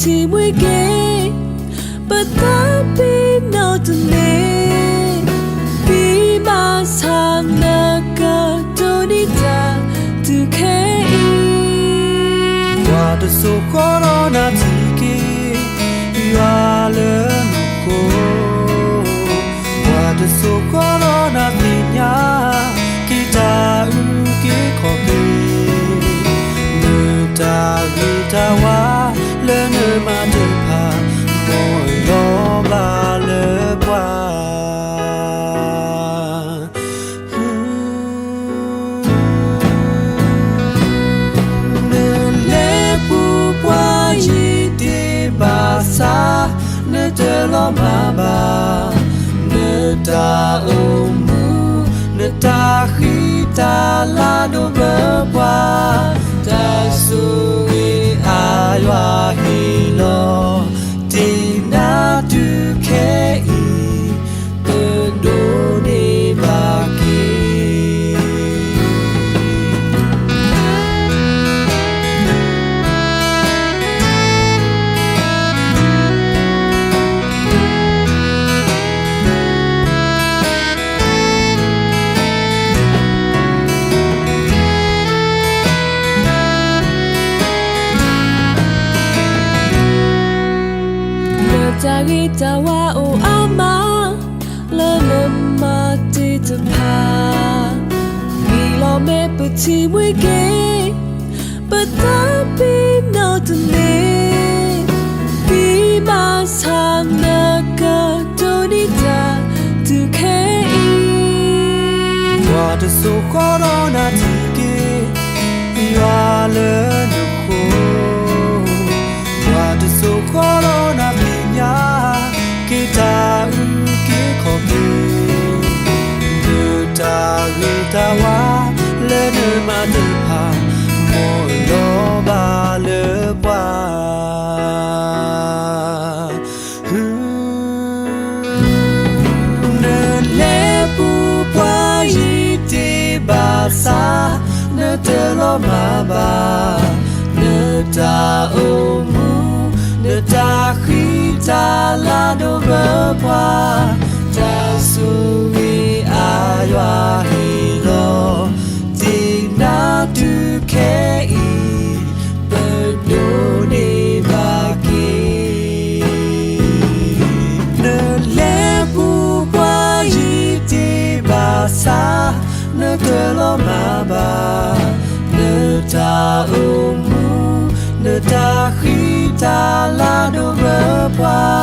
ထံၣ်မှံက့ၤ ပသးပ့ၤနီၣ်တန့ၢ်, ဘံၣ်မၤဆါနကတိၤန့ၢ်တၢ်တုၤခဲအံၤ, ပှၤတစိၢ်ဃီဒီးနၤထံၣ်က့ၤ ယွၤလၢနဃိ, ပှၤတစိၢ်ဃီဒီးနၤသ့ၣ်ညါ က့ၤတၢ်အုၣ်က့ၤခီၣ်က့ၤ, မ့ၢ်တၢ်ဂ့ၤတၢ်ဝါလၢနမၤတဖၣ် မ်အလီၤဘၣ်လၢပှၤ နလဲၤပူၤပှၤယံၤတ့ၢ်ဘၣ်ဆၣ် နတလီၤမၢ်ဘၣ်, နတၢ်အိၣ်မူ နတၢ်ဃံတၢ်လၤဒိၣ်ဘၢပှၤ, တၢ်ဆိၣ်ဂ့ၤအယွၤဟ့ၣ်လီၤ တ့ၢ်နၤတုၤခဲအံၤ ပဒိးန့ၢ်ဘၣ်က့ၤ လၢတၢ်ဂ့ၤတၢ်ဝါအိၣ်အါမး လၢနမၤတ့ၢ်တဖၣ်, မ့ၢ်လီၤမ့ၢ်ပထံၣ်မှံက့ၤ ပသးပ့ၤနီၣ်တန့ၢ်, ဘံၣ်မၤဆါနကတိၤန့ၢ်တၢ် တုၤခဲအံၤ, ပှၤတစိၢ်ဃီဒီးနၤထံၣ်က့ၤ ယွၤလၢနဃိ, ပှၤတစိၢ်ဃီဒီးနၤသ့ၣ်ညါ က့ၤတၢ်အုၣ်က့ၤခီၣ်က့ၤ, မ့ၢ်တၢ်ဂ့ၤတၢ်ဝါလၢနမၤတဖၣ် မ်အလီၤဘၣ်လၢပှၤ နလဲၤပူၤပှၤယံၤတ့ၢ်ဘၣ်ဆၣ် နတလီၤမၢ်ဘၣ်, နတၢ်အိၣ်မူ နတၢ်ဃံတၢ်လၤဒိၣ်ဘၢပှၤ, တၢ်ဆိၣ်ဂ့ၤအယွၤဟ့ၣ်လီၤ တ့ၢ်နၤတုၤခဲအံၤ ပဒိးန့ၢ်ဘၣ်က့ၤ, နလဲၤပူၤပှၤယံၤတ့ၢ်ဘၣ်ဆၣ် နတလီၤမၢ်ဘၣ်, နတၢ်အိၣ်မူ နတၢ်ဃံတၢ်လၤဒိၣ်ဘၢပှၤ,